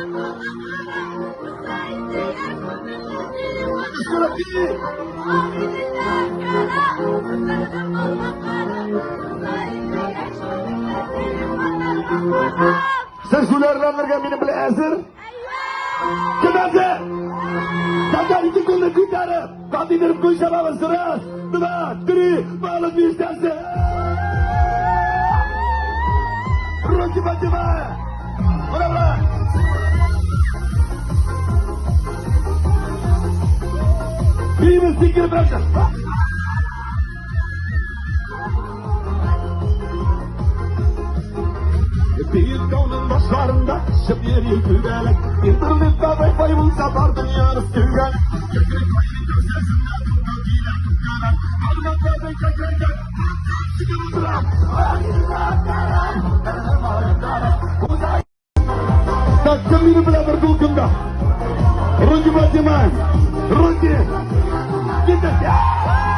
Сез һөнәрләнергә минем белән әзер? Кем әзер? Тогда ике кулны күтәреп, кандидер кул чабабыз. Раз, два, три, балык бистәсе. Руки поднимаем. Ура, ура! Биимез сикереп рәшә. Биек тауның башларында очып йөри күбәләк. Интернетта Wi-Fi булса бар дөньяны түгел. Так, кем минем белән бер дулкында? Руки поднимаем! Руки! Киттек!